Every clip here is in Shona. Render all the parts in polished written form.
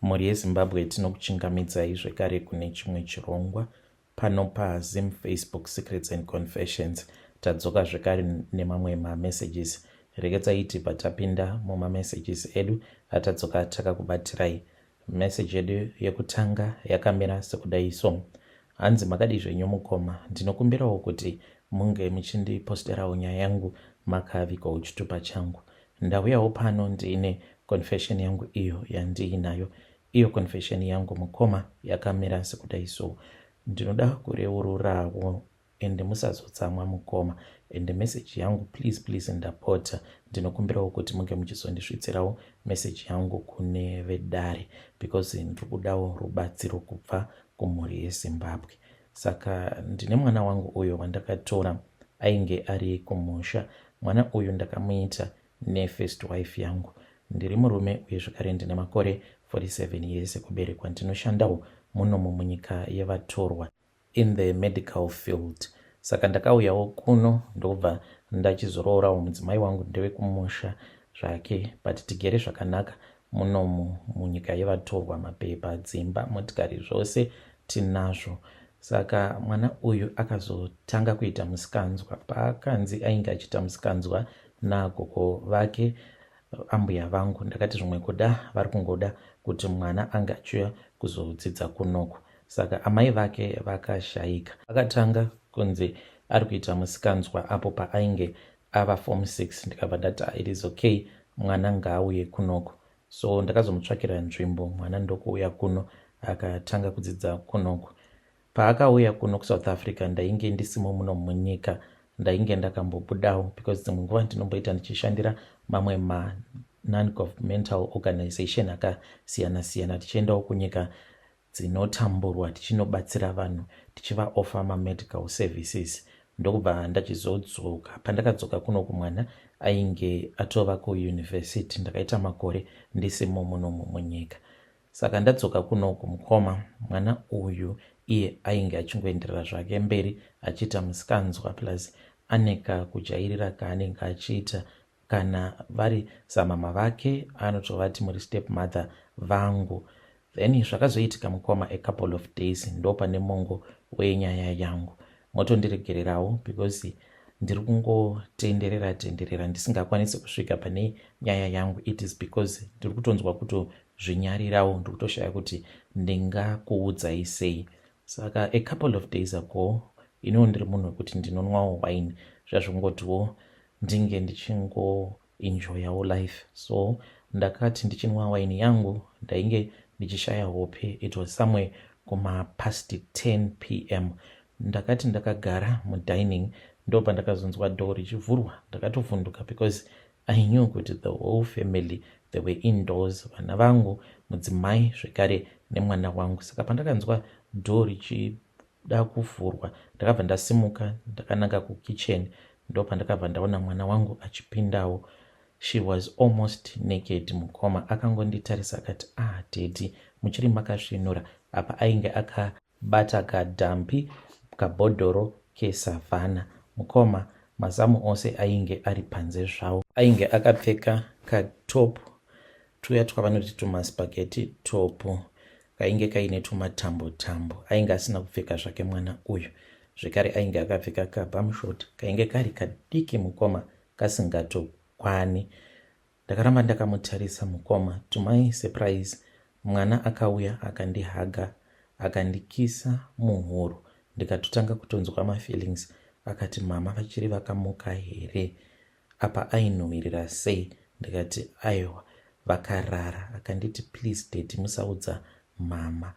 Mhuri yeZimbabwe tinokuchingamidzai zvekare kune chimwe chirongwa pano paZim Facebook Secrets and Confessions. Tadzoka zvekare nemamwe mamessages. Regedzai tibva tapinda mumamessages edu atadzoka takakubatirai. Message yedu yekutanga yakamira sekudai so. Hanzi makadii zvenyu mukoma, ndinokumbirawo kuti munge muchindiposterawo nyaya yangu makavigwawo chitupa changu. Ndauyawo pano ndiine confession yangu iyo yandiinayo. Iyo confession yangu mukoma yakamira sekudai so. Ndinoda kureururawo ende musazotsamwa mukoma ende message yangu please please ndapota ndinokumbirawo kuti munge muchizondisvitsirawo message yangu kune vedare because ndiri kudawo rubatsiro kubva kumhuri yeZimbabwe. Saka ndine mwana wangu uyo wandakatora ainge ari kumusha. Mwana uyu ndakamuita nefirst wife yangu. Ndiri murume uye zvekare ndine makore 47 years ekuberekwa. Ndinoshandawo munomu munyika yevatorwa in the medical field. Saka ndakauyawo kuno ndobva ndachizoroorawo mudzimai wangu ndewekumusha zvake but tigere zvakanaka munomu munyika yevatorwa mapepa dzimba motikari zvose tinazvo saka mwana uyu akazotanga kuita musikanzwa paakanzi ainge achiita musikanzwa nagogo vake ambuya vangu ndakati zvimwe kuda vari kungoda kuti mwana ange achiuya kuzodzidza kunoku saka amai vake vakashaika akatanga kunzi ari kuita musikanzwa apo paainge ava form 6 ndikabva ndati ah, it is okay mwana ngaauye kunoku so ndakazomutsvakira nzvimbo mwana ndokuuya kuno akatanga kudzidza kunoku paakauya kuno kusouth africa ndainge ndisimo muno munyika ndainge ndakambobudawo because dzimwe nguva ndinomboita ndichishandira mamwe ma non-governmental organization akasiyana siyana tichiendawo kunyika dzinotamburwa tichinobatsira vanhu tichivaoffer mamedical services ndokubva ndachizodzoka pandakadzoka kuno kumwana ainge atova kuuniversity ndakaita makore ndisimo munomu munyika saka ndadzoka kunoku mukoma mwana uyu iye ainge achingoenderera zvake mberi achiita musikanzwa plus ane kakujairira kaanenge achiita kana vari samama vake anotovati muri step mother vangu then zvakazoitika mukoma a couple of days ndo pane mongo wenyaya yangu motondiregererawo because ndiri kungotenderera tenderera ndisingakwanisi kusvika pane nyaya yangu it is because ndiri kutonzwa kutozvinyarirawo ndiri kutoshaya kuti ndingakuudzai sei saka a couple of days ago iniwo ndiri munhu wekuti ndinonwawo wine zvazvingotiwo ndinge ndichingoenjoyawo life so ndakati ndichinwa waini yangu ndainge ndichishaya hope it was somewhere kumapast 10 p.m ndakati ndakagara mudining ndo pandakazonzwa door richivhurwa ndakatovhunduka because i knew kuti the whole family they were indoors vana vangu mudzimai zvekare nemwana wangu saka pandakanzwa door richida kuvhurwa ndakabva ndasimuka ndakananga kukitchen ndo pandakabva ndaona mwana wangu achipindawo she was almost naked mukoma akangonditarisa akati ah daddy muchiri makasvinura apa ainge akabata kadhampi kabhodhoro keSavanna mukoma mazamu ose ainge ari panze zvavo ainge akapfeka katop tuya twavanoti tumaspaghetti top kainge kaine tumatambo tambo ainge asina kupfeka zvake mwana uyu zvekare ainge akapfeka kabumshort kainge kari kadiki mukoma kasingatokwane ndakaramba ndakamutarisa mukoma to my surprise mwana akauya akandihaga akandikisa muhuro ndikatotanga kutonzwa mafeelings akati mama vachiri vakamuka here apa ainhuhwirira sei ndikati aiwa vakarara akanditi please daddy musaudza mama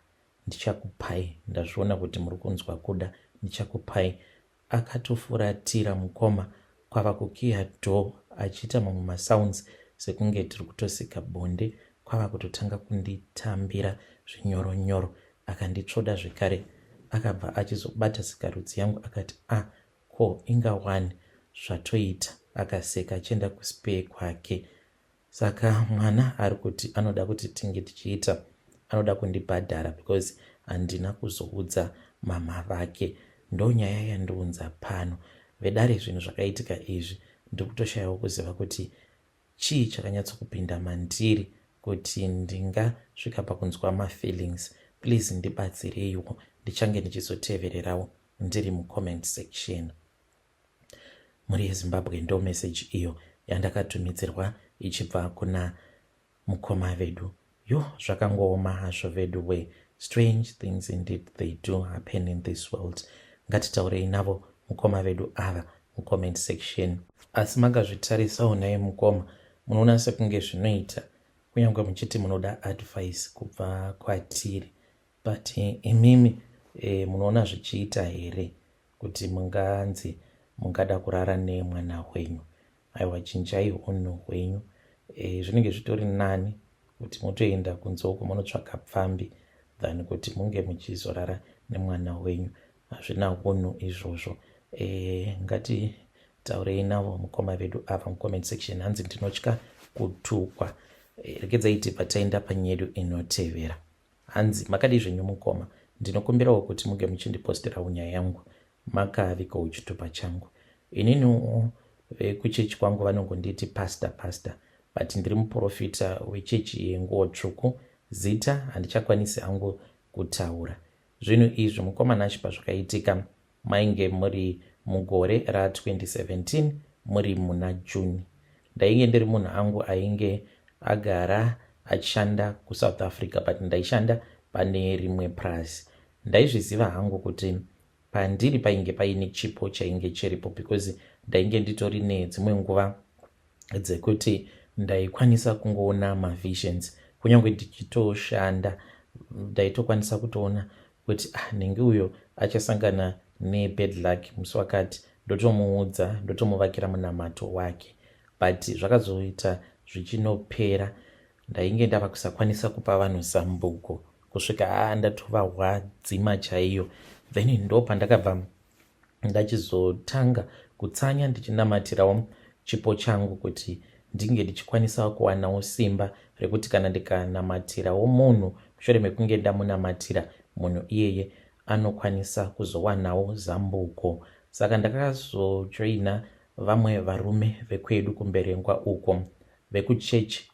ndichakupai ndazviona kuti muri kunzwa kuda ndichakupai akatofuratira mukoma kwava kukiya door achiita mamwe masounds sekunge tiri kutosika bonde kwava kutotanga kunditambira zvinyoronyoro akanditsvoda zvekare akabva achizobata sikarudzi yangu akati a ah, ko inga one zvatoita akaseka achienda kuspare kwake saka mwana ari kuti anoda kuti tinge tichiita anoda kundibhadhara because handina kuzoudza mama vake ndo nyaya yandiunza pano vedare zvinhu zvakaitika izvi ndiri kutoshayawo kuziva kuti chii chakanyatsokupinda mandiri kuti ndingasvika pakunzwa mafeelings. Please ndibatsireiwo, ndichange ndichizotevererawo ndiri mucomment section. Mhuri yeZimbabwe, ndo message iyo yandakatumidzirwa ichibva kuna mukoma vedu. Yo, zvakangooma hazvo vedu we. Strange things indeed, they do happen in this world. Ngatitaurei navo mukoma vedu ava mucomment section. Asi makazvitarisawo naye mukoma, munoona sekunge zvinoita, kunyange muchiti munoda advice kubva kwatiri, but imimi munoona zvichiita here kuti munganzi mungada kurara nemwana wenyu? Aiwa, chinjai unhu hwenyu. Zvinenge zvitori nani kuti mutoenda kunze uko munotsvaka pfambi than kuti munge muchizorara nemwana wenyu. Hazvina unhu izvozvo. Ngatitaurei navo mukoma vedu ava mucomment section. Hanzi ndinotya kutukwa. Regedzai tibva taenda panyedu inotevera. Hanzi, makadii zvenyu mukoma? Ndinokumbirawo kuti muge muchindiposterawo nyaya yangu makavikawo chitupa changu. Ininiwo vekuchechi kwangu vanongonditi pastor, pastor, but ndiri muprofita wechechi yenguo tsvuku. Zita handichakwanisi hangu kutaura. Zvinhu izvi, mukoma Nashi, pazvakaitika mainge muri mugore ra2017, muri muna June. Ndainge ndiri munhu angu ainge agara achishanda kuSouth Africa, but ndaishanda pane rimwe purazi. Ndaizviziva hangu kuti pandiri painge paine chipo chainge chiripo, because ndainge nditori nedzimwe nguva dzekuti ndaikwanisa kungoona mavisions. Kunyange ndichitoshanda, ndaitokwanisa kutoona kuti, ah, nhingi uyo achasangana nebad luck musi wakati, ndotomuudza, ndotomuvakira munamato wake. But zvakazoita zvichinopera, ndainge ndava kusakwanisa kupa vanhu zambuko kusvika aa ndatova hwadzima chaiyo. Then ndo pandakabva ndachizotanga kutsanya ndichinamatirawo chipo changu kuti ndinge ndichikwanisa kuwanawo simba rekuti kana ndikanamatirawo munhu, mushure mekunge ndamunamatira, munhu iyeye anokwanisa kuzowanawo zambuko. Saka ndakazojoina vamwe varume vekwedu kuMberengwa uko, vekuchechi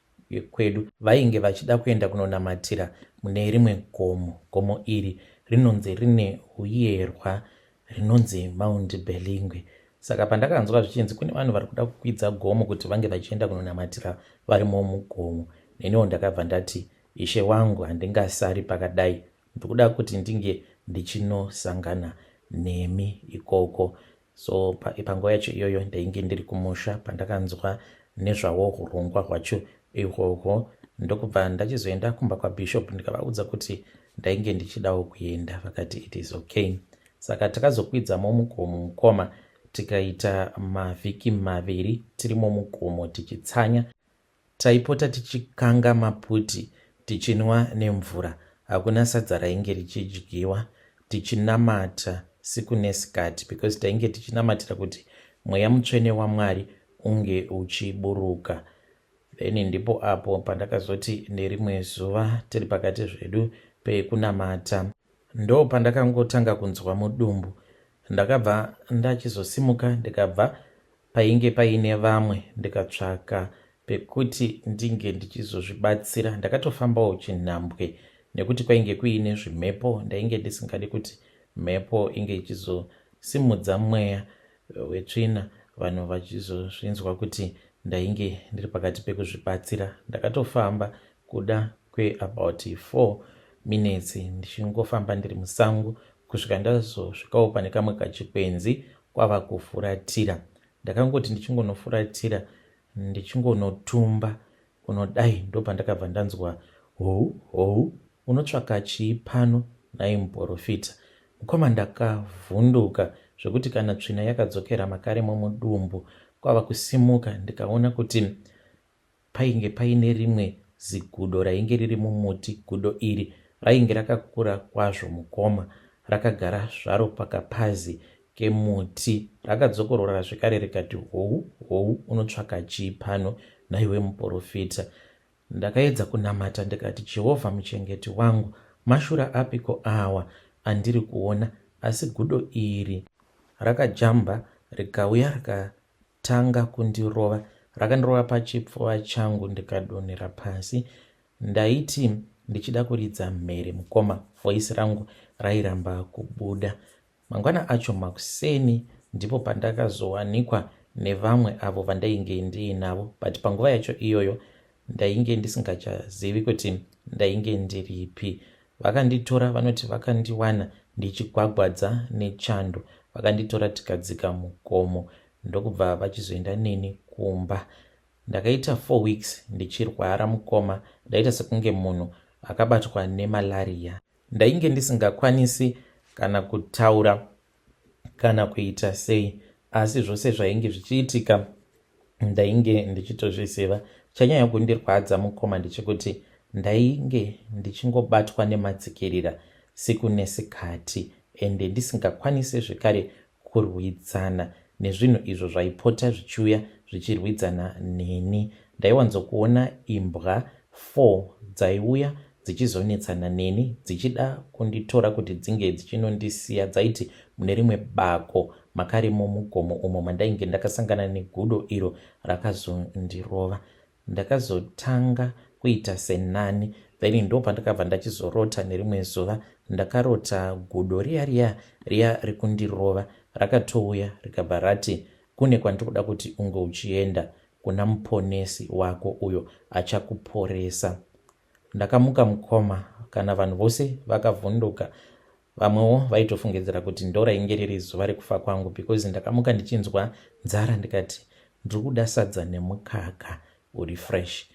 kwedu, vainge vachida kuenda kunonamatira mune rimwe gomo. Gomo iri rinonzi rine huyerwa, rinonzi Mount Belingwe. Saka pandakanzwa zvichinzi kune vanhu vari kuda kukwidza gomo kuti vange vachienda kunonamatira varimo mugomo, neniwo ndakabva ndati, ishe wangu, handingasari pakadai, ndikuda kuti ndinge ndichinosangana nemi ikoko. So panguva yacho iyoyo ndainge ndiri kumusha pandakanzwa nezvawo urongwa hwacho ihwohwo, ndokubva ndachizoenda kumba kwabishop, ndikavaudza kuti ndainge ndichidawo kuenda. Vakati it is okay. Saka takazokwidzamo mugomo, mukoma, tikaita mavhiki 2 tirimo mugomo tichitsanya. Taipota tichikanga maputi tichinwa nemvura, hakuna sadza rainge richidyiwa, tichinamata siku nesikati, because tainge tichinamatira kuti mweya mutsvene waMwari unge uchiburuka. Then ndipo apo pandakazoti nerimwe zuva tiri pakati zvedu pekunamata, ndo pandakangotanga kunzwa mudumbu. Ndakabva ndachizosimuka, ndikabva painge paine vamwe, ndikatsvaka pekuti ndinge ndichizozvibatsira. Ndakatofambawo chinhambwe nekuti kwainge kuine zvimhepo. Ndainge ndisingadi kuti mhepo inge ichizosimudza mweya wetsvina, vanhu vachizozvinzwa kuti ndainge ndiri pakati pekuzvibatsira. Ndakatofamba kuda kweabout 4 minutes ndichingofamba ndiri musango kusvika ndazosvikawo pane kamwe kachikwenzi kwava kufuratira. Ndakangoti ndichingonofuratira, ndichingonotumba kunodai, ndopandakabva ndanzwa, "Hou, hou, unotsvaka chii pano nhai muprofita?" Mukoma, ndakavhunduka zvekuti kana tsvina yakadzokera makaremo mudumbu. Kwava kusimuka, ndikaona kuti painge paine rimwe zigudo rainge riri mumuti. Gudo iri rainge rakakura kwazvo, mukoma, rakagara zvaro pakapazi kemuti. Rakadzokorora zvekare rikati, "Hou, hou, unotsvaka chii pano nhaiwe muprofita?" Ndakaedza kunamata ndikati, "Jehovha muchengeti wangu, mashura apiko awa andiri kuona?" Asi gudo iri rakajamba rikauya, rikatanga kundirova. Rakandirova pachipfuva changu, ndikadonhera pasi. Ndaiti ndichida kuridza mhere mukoma voice rangu rairamba kubuda. Mangwana acho makuseni ndipo pandakazowanikwa nevamwe avo vandainge ndiinavo but panguva yacho iyoyo ndainge ndisingachazivi kuti ndainge ndiripi. Vakanditora vanoti vakandiwana ndichigwagwadza nechando. Vakanditora tikadzika mugomo ndokubva vachizoenda neni kumba. Ndakaita 4 weeks ndichirwara mukoma ndaita sekunge munhu akabatwa nemalaria. Ndainge ndisingakwanisi kana kutaura kana kuita sei asi zvose zvainge zvichiitika ndainge ndichitozviziva. Chanyanya kundirwadza mukoma ndechekuti ndainge ndichingobatwa nemadzikirira siku nesikati ende ndisingakwanise zvekare kurwidzana nezvinhu izvo zvaipota zvichiuya zvichirwidzana neni. Ndaiwanzokuona imbwa 4 dzaiuya dzichizonetsana neni dzichida kunditora kuti dzinge dzichinondisiya dzaiti mune rimwe bako makarimo mugomo umo mandainge ndakasangana negudo iro rakazondirova. Ndakazotanga kuita senani then ndopandakabva ndachizorota nerimwe zuva ndakarota gudo riya riya riya rikundirova rakatouya rikabva rati kune kwandiri kuda kuti unge uchienda kuna muponesi wako uyo achakuporesa. Ndakamuka mukoma kana vanhu vose vakavhunduka Vamwewo vaitofungidzira kuti ndorainge riri zuva rekufa kwangu because ndakamuka ndichinzwa nzara ndikati ndiri kuda sadza nemukaka uri fresh.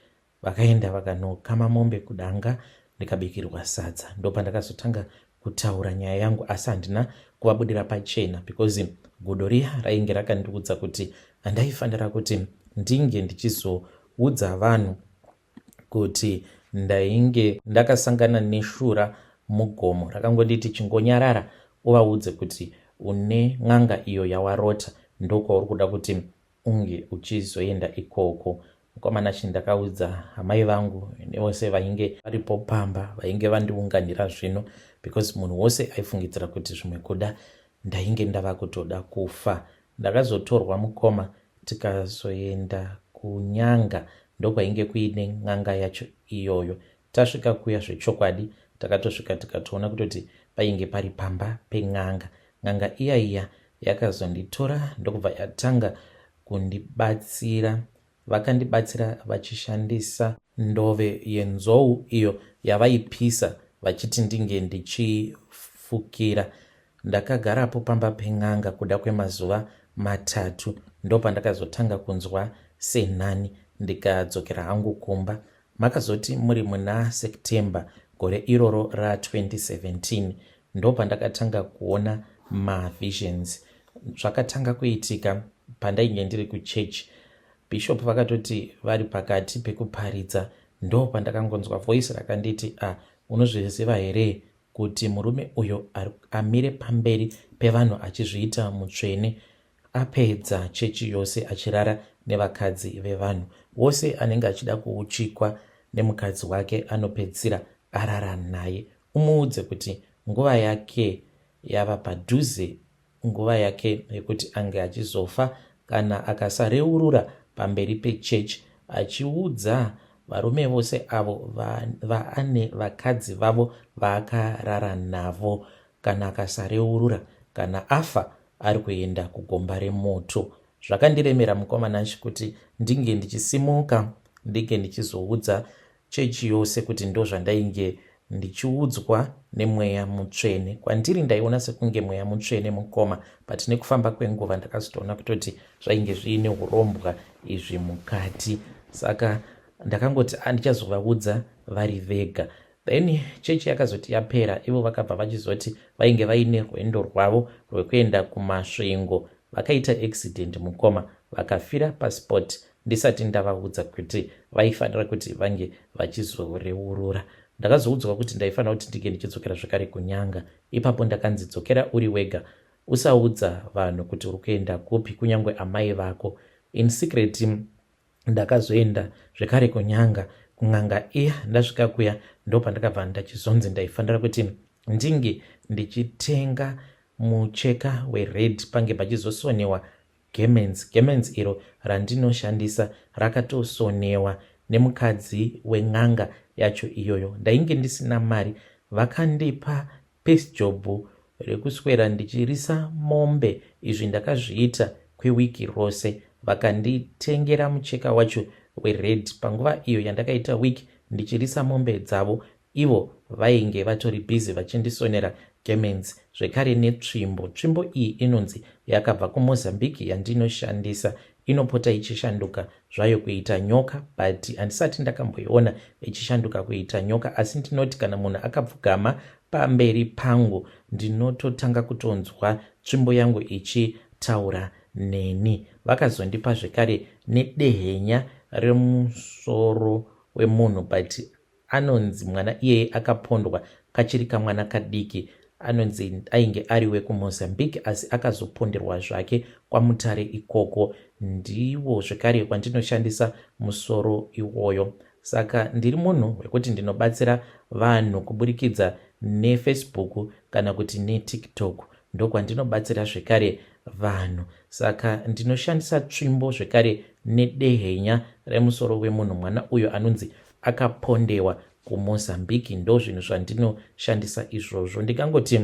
Vakaenda vakanokama mombe kudanga ndikabikirwa sadza. Ndopandakazotanga kutaura nyaya yangu asi handina kuvabudira pachena because gudo riya rainge rakandiudza kuti handaifanira kuti ndinge ndichizoudza vanhu kuti ndainge ndakasangana neshura mugomo rakangonditi chingonyarara uvaudze kuti une n'anga iyo yawarota ndokwauri kuda kuti unge uchizoenda ikoko. Mukoma Nashe ndakaudza amai vangu nevose vainge varipo pamba vainge vandiunganira zvino because munhu wose aifungidzira kuti zvimwe kuda ndainge ndava kutoda kufa. Ndakazotorwa mukoma tikazoenda kuNyanga ndokwainge kuine n'anga yacho iyoyo. Tasvika kuya zvechokwadi takatosvika tikatoona kutoti painge pari pamba pen'anga. N'anga iya iya yakazonditora ndokubva yatanga kundibatsira. Vakandibatsira vachishandisa ndove yenzou iyo yavaipisa vachiti ndinge ndichifukira. Ndakagarapo pamba pen'anga kuda kwemazuva matatu ndopandakazotanga kunzwa senani ndikadzokera hangu kumba. Makazoti muri muna September gore iroro ra 2017 ndopandakatanga kuona mavisions. Zvakatanga kuitika pandainge ndiri kuchurch. Bishop vakatoti vari pakati pekuparidza ndopandakangonzwa voice rakanditi ah unozviziva here kuti murume uyo amire pamberi pevanhu achizviita mutsvene apedza chechi yose achirara nevakadzi vevanhu. Wose anenge achida kuuchikwa nemukadzi wake anopedzisira arara naye. Umuudze kuti nguva yake yava padhuze nguva yake yekuti ange achizofa kana akasareurura pamberi pechurch achiudza varume vose avo vaane vakadzi vavo vaakarara navo kana akasareurura kana afa ari kuenda kugomba remoto. Zvakandiremera mukoma Nash kuti ndinge ndichisimuka ndinge ndichizoudza chechi yose kuti ndozvandainge ndichiudzwa nemweya mutsvene. Kwandiri ndaiona sekunge mweya mutsvene mukoma but nekufamba kwenguva ndakazotoona kutoti zvainge zviine urombwa izvi mukati saka ndakangoti andichazovaudza ah, vari vega. Then chechi yakazoti yapera ivo vakabva vachizoti vainge vaine rwendo rwavo rwekuenda kuMasvingo. Vakaita accident mukoma vakafira paspot ndisati ndavaudza kuti vaifanira kuti vange vachizoreurura. Ndakazoudzwa kuti ndaifanira kuti ndinge ndichidzokera zvekare kuNyanga. Ipapo ndakanzi dzokera uri wega usaudza vanhu kuti uri kuenda kupi kunyangwe amai vako. In secret ndakazoenda zvekare kunyanga kun'anga iya ndasvika kuya ndopandakabva ndachizonzi ndaifanira kuti ndinge ndichitenga mucheka wered pange pachizosonewa garments garments iro randinoshandisa rakatosonewa nemukadzi wen'anga yacho iyoyo. Ndainge ndisina mari, vakandipa piece job rekuswera ndichirisa mombe. Izvi ndakazviita kwewiki rose. Vakanditengera mucheka wacho wered. Panguva iyo yandakaita wiki ndichirisa mombe dzavo, ivo vainge vatori busy vachindisonera gemenzi zvekare netsvimbo. Tsvimbo iyi inonzi yakabva kuMozambique yandinoshandisa. Inopota ichishanduka zvayo kuita nyoka but handisati ndakamboiona ichishanduka kuita nyoka, asi ndinoti kana munhu akapfugama pamberi pangu ndinototanga kutonzwa tsvimbo yangu ichitaura neni. Vakazondipa zvekare nedehenya remusoro wemunhu but anonzi mwana iyeye akapondwa kachiri kamwana kadiki. Anonzi ainge ari wekuMozambique asi akazoponderwa zvake kwaMutare ikoko. Ndiwo zvekare wandinoshandisa musoro iwoyo. Saka ndiri munhu wekuti ndinobatsira vanhu kuburikidza neFacebook kana kuti neTikTok, ndokwandinobatsira zvekare vanhu. Saka ndinoshandisa tsvimbo zvekare nedehenya remusoro wemunhu, mwana uyo anonzi akapondewa kuMozambique. Ndo zvinhu zvandinoshandisa izvozvo. Ndingangoti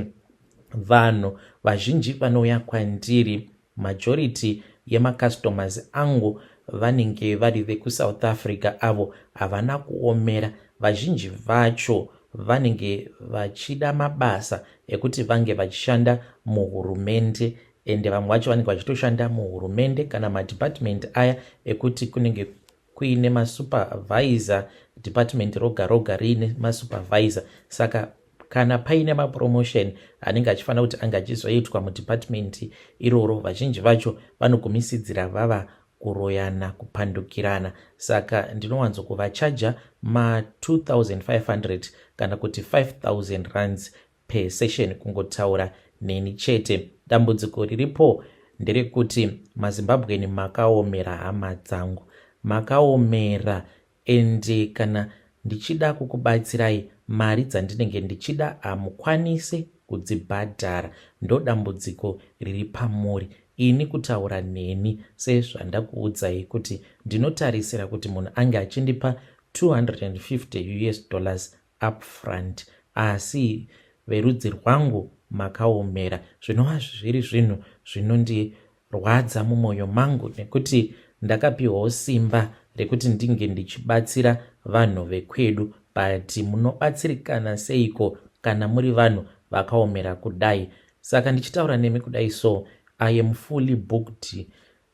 vanhu vazhinji vanouya kwandiri, majority yemacustomers angu vanenge vari vekuSouth Africa. Avo havana kuomera, vazhinji vacho vanenge vachida mabasa ekuti vange vachishanda muhurumende, ende vamwe vacho vanenge vachitoshanda muhurumende kana madepartment aya ekuti kunenge kuine masupervisor, department roga roga riine masupervisor. Saka kana paine mapromotion anenge achifanira kuti ange achizoitwa mudepartment iroro, vazhinji vacho vanogumisidzira vava kuroyana, kupandukirana. Saka ndinowanzokuvachaja ma2500 kana kuti 5000 rands per session kungotaura neni chete. Dambudziko riripo nderekuti maZimbabweni makaomera, hama dzangu, makaomera, ende kana ndichida kukubatsirai, mari dzandinenge ndichida hamukwanisi kudzibhadhara. Ndo dambudziko riri pamuri. Ini kutaura neni, sezvandakuudzai kuti ndinotarisira kuti munhu ange achindipa 250 US dollars upfront, asi verudzi rwangu makaomera, zvinova zviri zvinhu zvinondirwadza mumwoyo mangu, nekuti ndakapiwawo simba rekuti ndinge ndichibatsira vanhu vekwedu, but munobatsirikana seiko kana muri vanhu vakaomera kudai? Saka ndichitaura nemi kudai, so I am fully booked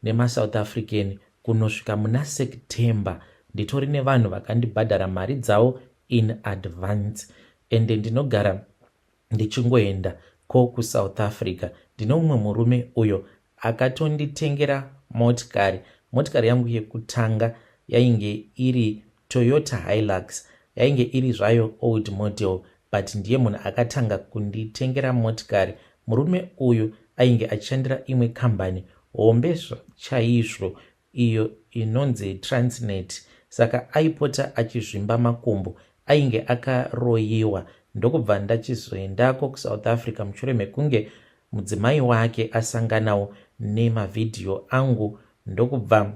nemaSouth African kunosvika muna September. Nditori nevanhu vakandibhadhara mari dzavo in advance, ende ndinogara ndichingoenda ko kuSouth Africa. Ndine mumwe murume uyo akatonditengera motikari. Motikari yangu yekutanga yainge iri Toyota Hilux, yainge iri zvayo old model, but ndiye munhu akatanga kunditengera motikari. Murume uyu ainge achishandira imwe kambani hombe chaizvo iyo inonzi Transnet. Saka aipota achizvimba makumbo, ainge akaroyiwa. Ndokubva ndachizoendako kuSouth Africa mushure mekunge mudzimai wake asanganawo nemavhidhiyo angu, ndokubva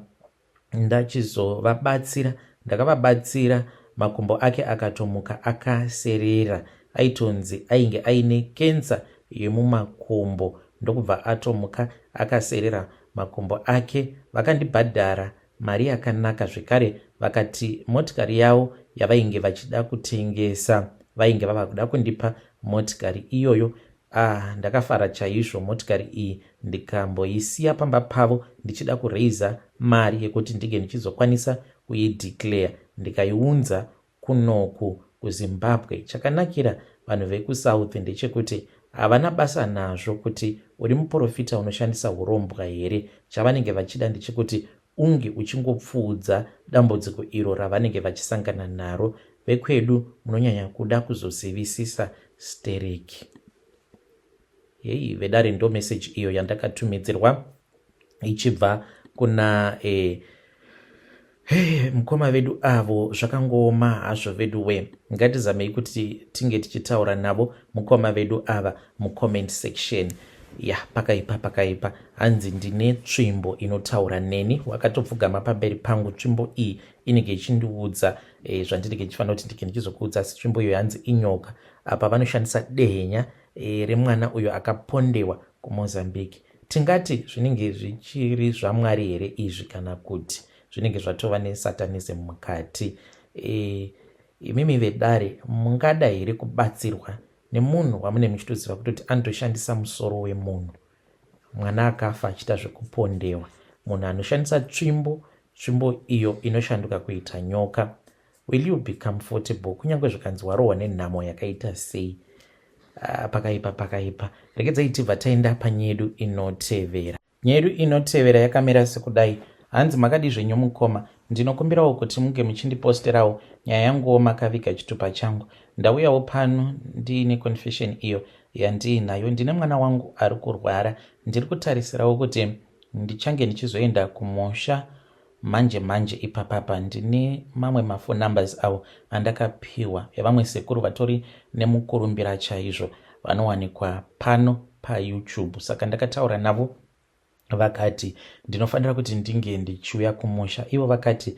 ndachizovabatsira. Ndakavabatsira, makumbo ake akatomuka akaserera. Aitonzi ainge aine kensa yemumakumbo, ndokubva atomuka akaserera makumbo ake. Vakandibhadhara mari yakanaka zvekare, vakati motikari yavo yavainge vachida kutengesa vainge vava kuda kundipa motikari iyoyo. Ah, ndakafara chaizvo. Motikari iyi ndikamboisiya pamba pavo ndichida kureiza mari yekuti ndinge ndichizokwanisa kuideclare, ndikaiunza kunoku kuZimbabwe. Chakanakira vanhu vekuSouth ndechekuti havana basa nazvo kuti uri muprofita unoshandisa urombwa here. Chavanenge vachida ndechekuti unge uchingopfuudza dambudziko iro ravanenge vachisangana naro. Vekwedu munonyanya kuda kuzozivisisa stereki. Hei vedare, ndo meseji iyo yandakatumidzirwa ichibva kuna hey, mukoma vedu avo. Zvakangooma hazvo vedu we. Ngatizamei kuti tinge tichitaura navo mukoma vedu ava mucomment section. Ya, pakaipa, pakaipa. Hanzi ndine tsvimbo inotaura neni, wakatopfugama pamberi pangu tsvimbo iyi. inenge ichindiudza e, zvandinenge ndichifanira kuti ndinge ndichizokuudza asi tsvimbo iyo yanzi inyoka apa vanoshandisa dehenya e, remwana uyo akapondewa kuMozambique. Tingati zvinenge zvichiri zvaMwari here izvi kana kuti zvinenge zvatova nesatanism mukati? E, imimi vedare mungada here kubatsirwa nemunhu wamune muchitoziva kutoti anotoshandisa musoro wemunhu mwana akafa achiita zvekupondewa munhu anoshandisa tsvimbo tsvimbo iyo inoshanduka kuita nyoka will you be comfortable kunyange zvikanzi warohwa nenhamo yakaita sei ah, pakaipa pakaipa regedzai tibva taenda panyedu inotevera nyedu inotevera yakamira sekudai hanzi makadii zvenyu mukoma ndinokumbirawo kuti munge muchindiposterawo nyaya yanguwo makaviga chitupa changu ndauyawo pano ndiine confession iyo yandiinayo ndine mwana wangu ari kurwara ndiri kutarisirawo kuti ndichange ndichizoenda kumusha manje manje ipapapa ndine mamwe maphone numbers avo andakapiwa evamwe sekuru vatori nemukurumbira chaizvo vanowanikwa pano paYouTube saka ndakataura navo vakati ndinofanira kuti ndinge ndichiuya kumusha ivo vakati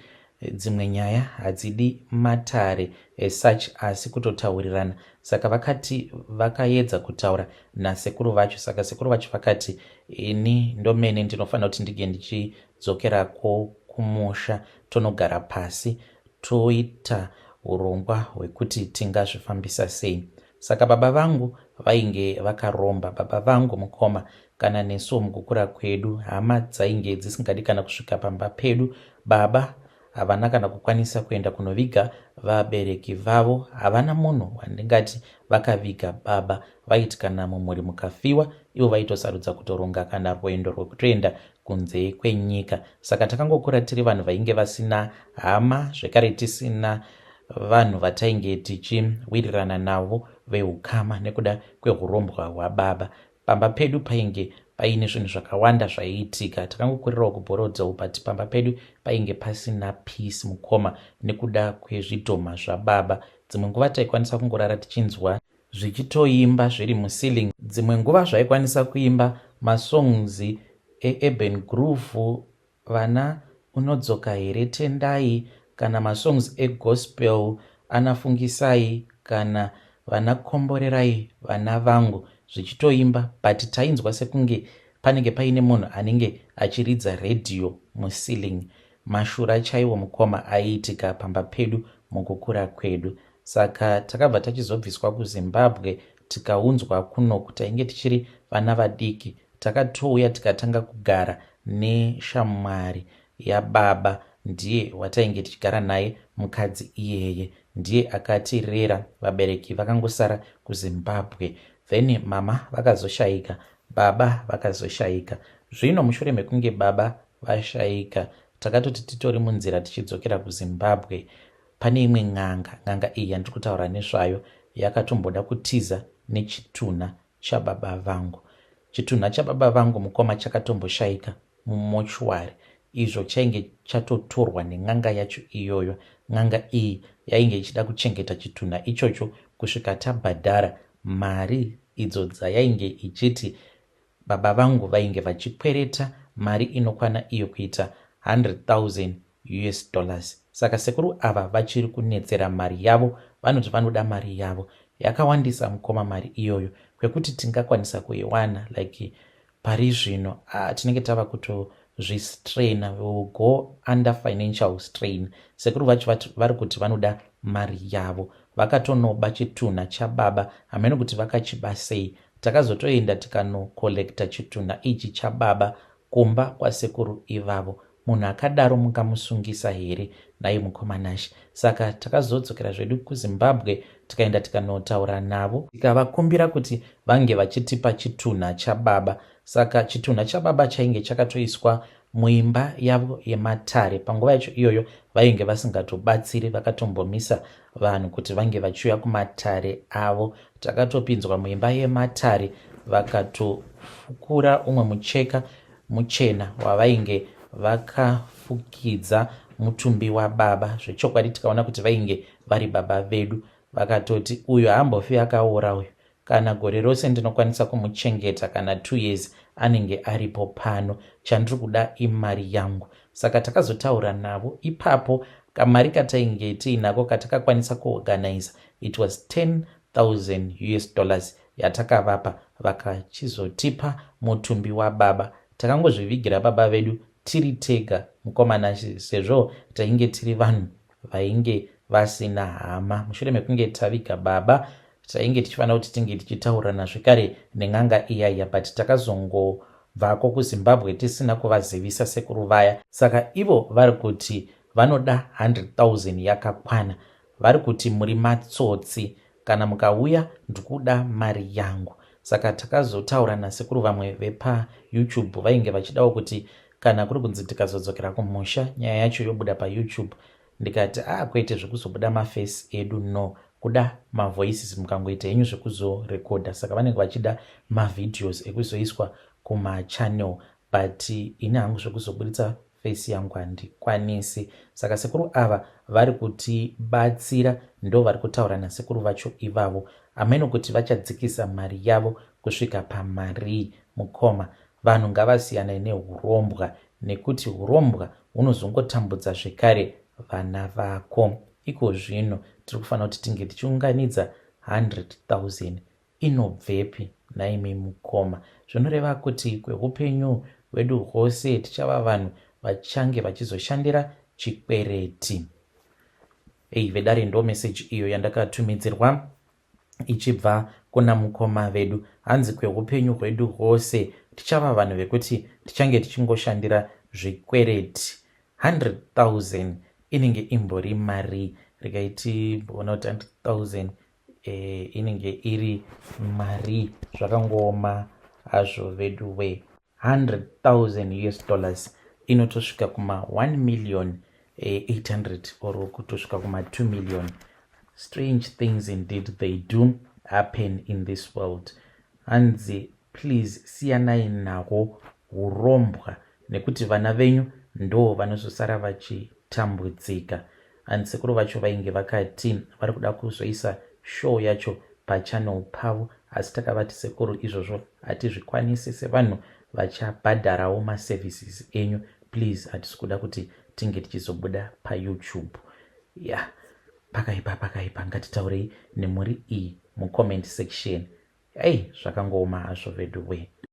dzimwe nyaya hadzidi matare as such asi kutotaurirana saka vakati vakaedza kutaura nasekuru vacho saka sekuru vacho vakati ini ndomene ndinofanira kuti ndinge ndichidzokerako kumusha tonogara pasi toita urongwa hwekuti tingazvifambisa sei saka baba vangu vainge vakaromba baba vangu mukoma kana nesuwo mukukura kwedu hama dzainge dzisingadi kana kusvika pamba pedu baba havana kana kukwanisa kuenda kunoviga vabereki vavo havana munhu wandingati vakaviga baba vaiti kana mumhuri mukafiwa ivo vaitosarudza kutoronga kana rwendo rwekutoenda kunze kwenyika saka takangokura tiri vanhu vainge vasina hama zvekare tisina vanhu vatainge tichiwirirana navo veukama nekuda kweurombwa hwababa pamba pedu painge paine zvinhu zvakawanda zvaiitika takangokurirawo kuBorrowdale but pamba pedu painge pasina peace mukoma nekuda kwezvidhoma zvababa dzimwe nguva taikwanisa kungorara tichinzwa zvichitoimba zviri muceiling dzimwe nguva zvaikwanisa kuimba masongs eUrban Groove vana unodzoka here tendai kana masongs egospel anafungisai kana vana komborerai vana vangu zvichitoimba but tainzwa sekunge panenge paine munhu anenge achiridza redhiyo muceiling mashura chaiwo mukoma aiitika pamba pedu mukukura kwedu saka takabva tachizobviswa kuZimbabwe tikaunzwa kunoku tainge tichiri vana vadiki takatouya tikatanga kugara neshamwari yababa ndiye watainge tichigara naye mukadzi iyeye ndiye akatirera vabereki vakangosara kuZimbabwe then mama vakazoshayika baba vakazoshayika zvino mushure mekunge baba vashayika takatoti titori munzira tichidzokera kuZimbabwe pane imwe n'anga n'anga iyi yandiri kutaura nezvayo yakatomboda kutiza nechitunha chababa vangu chitunha chababa vangu mukoma chakatomboshayika mumochuari izvo chainge chatotorwa nen'anga yacho iyoyo n'anga iyi yainge ichida kuchengeta chitunha ichocho kusvika tabhadhara mari idzo dzayainge ichiti baba vangu vainge vachikwereta mari inokwana iyo kuita 100,000 US dollars saka sekuru ava vachiri kunetsera mari yavo vanoti vanoda mari yavo yakawandisa mukoma mari iyoyo kwekuti tingakwanisa kuiwana like pari zvino ah, tinenge tava kutozvistraina we will go under financial strain sekuru vacho vari kuti vanoda mari yavo vakatonoba chitunha chababa hameno kuti vakachiba sei takazotoenda tikanocollecta chitunha ichi chababa kumba kwasekuru ivavo munhu akadaro mungamusungisa here naye mukoma Nashe saka takazodzokera zvedu kuZimbabwe tikaenda tikanotaura navo tikavakumbira kuti vange vachitipa chitunha chababa saka chitunha chababa chainge chakatoiswa muimba yavo yematare panguva yacho iyoyo vainge vasingatobatsiri vakatombomisa vanhu kuti vange vachiuya kumatare avo takatopinzwa muimba yematare vakatofukura umwe mucheka muchena wavainge vakafukidza mutumbi wababa zvechokwadi tikaona kuti vainge vari baba vedu vakatoti uyu haambofi akaora uyu kana gore rose ndinokwanisa kumuchengeta kana 2 years anenge aripo pano chandiri kuda imari yangu saka takazotaura navo ipapo. Kamari katainge tiinako katakakwanisa kuorganiza, it was 10,000 US dollars yatakavapa, vakachizotipa mutumbi wababa. Takangozvivigira baba vedu tiri tega, mukoma Nashe, sezvo tainge tiri vanhu vainge vasina hama. Mushure mekunge taviga baba, tainge tichifanira kuti tinge tichitaurirana zvekare nen'anga iyaiya, but takazongobvako kuZimbabwe tisina kuvazivisa sekuru vaya. Saka ivo vari kuti vanoda 100,000 yakakwana. Vari kuti muri matsotsi, kana mukauya ndikuda mari yangu. Saka takazotaura nasekuru vamwe vepaYouTube, vainge vachidawo kuti kana kuri kunzi tikazodzokera kumusha, nyaya yacho yobuda paYouTube. Ndikati, "A ah, kwete, zvekuzobuda maface edu no, kuda mavoices, mukangoita henyu zvekuzorekodha." Saka vanenge vachida mavideos ekuzoiswa kumachannel, but ini hangu zvekuzoburitsa face yangu handikwanisi. Saka sekuru ava vari kutibatsira, ndo vari kutaura nasekuru vacho ivavo. Hameno kuti vachadzikisa mari yavo kusvika pamarii. Mukoma, vanhu ngavasiyane neurombwa, nekuti urombwa hunozongotambudza zvekare vana vako. Iko zvino tiri kufanira kuti tinge tichiunganidza 100 000. Inobvepi naimi, mukoma? Zvinoreva kuti kweupenyu hwedu hwose tichava vanhu vachange vachizoshandira chikwereti. Ei vedare, ndo meseji iyo yandakatumidzirwa ichibva kuna mukoma vedu. Hanzi kweupenyu hwedu hwose tichava vanhu vekuti tichange tichingoshandira zvikwereti. 100 000 inenge imbori mari? Regai timboona kuti 100 000 inenge iri mari. Zvakangooma hazvo vedu we. 100 000 US dollars inotosvika kuma 1 million 800 or kutosvika kuma 2 million. Strange things indeed, they do happen in this world. Hanzi, "Please siyanai nahwo urombwa, nekuti vana venyu ndo vanozosara vachitambudzika." Hanzi sekuru vacho vainge vakati vari kuda kuzoisa show yacho pachannel pavo, asi takavati, "Sekuru, izvozvo hatizvikwanisi sevanhu vachabhadharawo maservices enyu. Please, hatisi kuda kuti tinge tichizobuda paYouTube." Ya yeah. Pakaipa, pakaipa. Ngatitaurei nemhuri iyi mucomment section. Ei, zvakangooma hazvo vedu we.